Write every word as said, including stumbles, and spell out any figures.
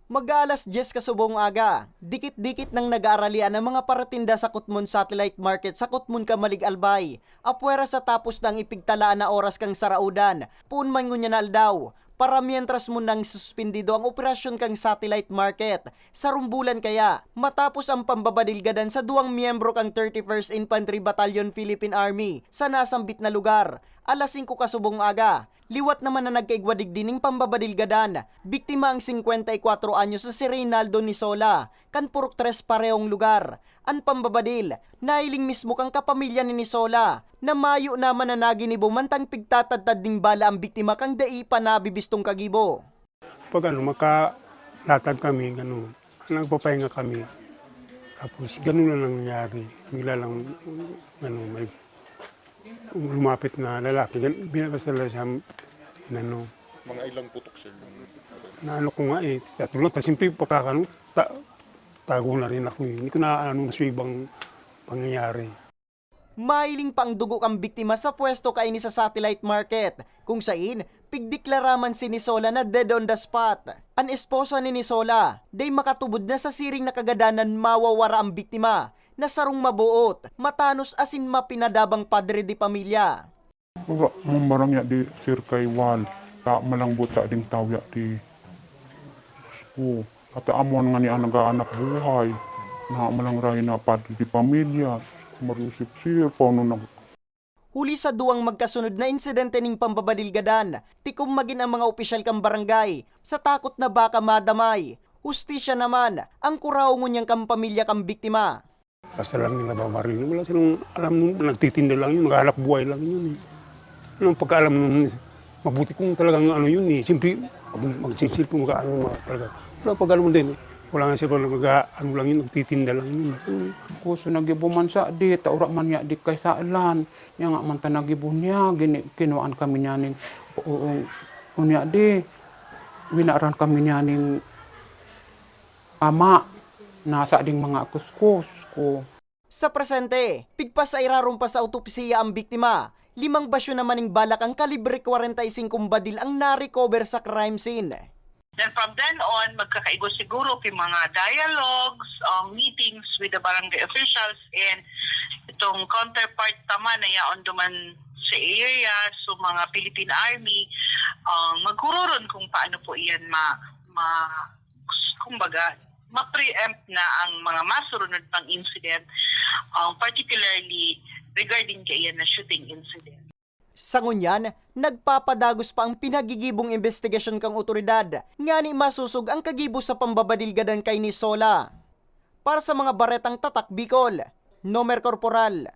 Mag-aalas dyes kasubong aga, dikit-dikit nang nag-aaralian ang mga paratinda sa Kutmon Satellite Market sa Kutmon, Camalig, Albay. Apwera sa tapos na ang ipigtalaan na oras kan saraudan, poon man ngunyan na aldaw, para mientras mo nang suspindido ang operasyon kan Satellite Market. Sarong bulan kaya, matapos ang pambabadilgadan sa duwang miyembro kan thirty-first Infantry Battalion Philippine Army sa nasambit na lugar, alas singko kasubong aga, liwat naman na nagkaigwa digdi ning pambabadilgadan. Biktima ang singkwenta y kwatro anyos na si Reynaldo Nisola, kan Purok Tres parehong lugar. An pambabadil, nahiling mismo kan kapamilya ni Nisola, na mayo naman na naginibo mantang pigtatadtad nin bala ang biktima kan dai pa nabibistong kagibo. Pag ano, makalatag kami, ano, nagpapahinga kami. Tapos ganun na nangyari. Bigla lang, ano, may lumapit na lalaki. Gan-, binabas talaga siya, ano. Mga ilang putok, sir, yung... Naano ko nga eh, tatlo lang. Tapos siyempre, pagkakano, ta-, tago na rin ako eh. Hindi ko na ano, na ibang pangyayari. Mahiling pa ang dugo kan biktima sa pwesto kaini sa Satellite Market, kung sain pigdeklara man si Nisola na dead on the spot. An esposa ni Nisola, dai makatubod na sa siring na kagadanan mawawara ang biktima, na sarong maboot, matanos asin mapinadabang padre de pamilya. Wala man barang ya di, sir, kay wal. Ta malangbot sa ding tawo ya di. Diyos ko. At amo nga ni ang nag-aanak buhay. Na malangray na padre de pamilya. Marisip, sir, paano nag- Huli sa duwang magkasunod na insidente ning pambabadilgadan, tikom magin ang mga opisyal kan barangay, sa takot na baka madamay. Hustisya naman ang kuraw ngunyan kan pamilya kan biktima. Basta lang nila babaril. Wala silang alam nun, nagtitinda lang yun, naghahanap buhay lang yun eh. Anong pagkaalam nun, mabuti kung talagang ano yun eh. Siyempre, pag magsisilpo, mag-ano, mga talaga. Wala pag-ano din eh. Wala nga siya, mag-ano lang yun, nagtitinda lang yun. Kuso nagibo man sa di, ta ura man niya di kay salan. Niya nga man ta nagibo niya, gini-, kinuhaan kami niya ning, o, o, unya di, winaran kami niya ning ama, nasa ding mga kuskus ko. Sa presente, pigpas sa irarom pa sa autopsiya ang biktima. Limang basyo naman ning bala kan kalibre kwarenta y singkong badil ang na-recover sa crime scene. Then from then on, magkakaigo siguro pi mga dialogues, um, meetings with the barangay officials and itong counterpart ta man na yaon duman sa area, so mga Philippine Army, um, maghururon kung paano po iyan ma-, ma-, kumbaga, ma-preempt na ang mga masurunod pang incident, um, particularly regarding kaiyan na shooting incident. Sa ngunyan, nagpapadagos pa ang pinagigibong imbestigasyon kan awtoridad, ngani masosog ang kagibo sa pambabadilgadan kay Nisola. Para sa mga baretang Tatak Bicol, Nomer Corporal.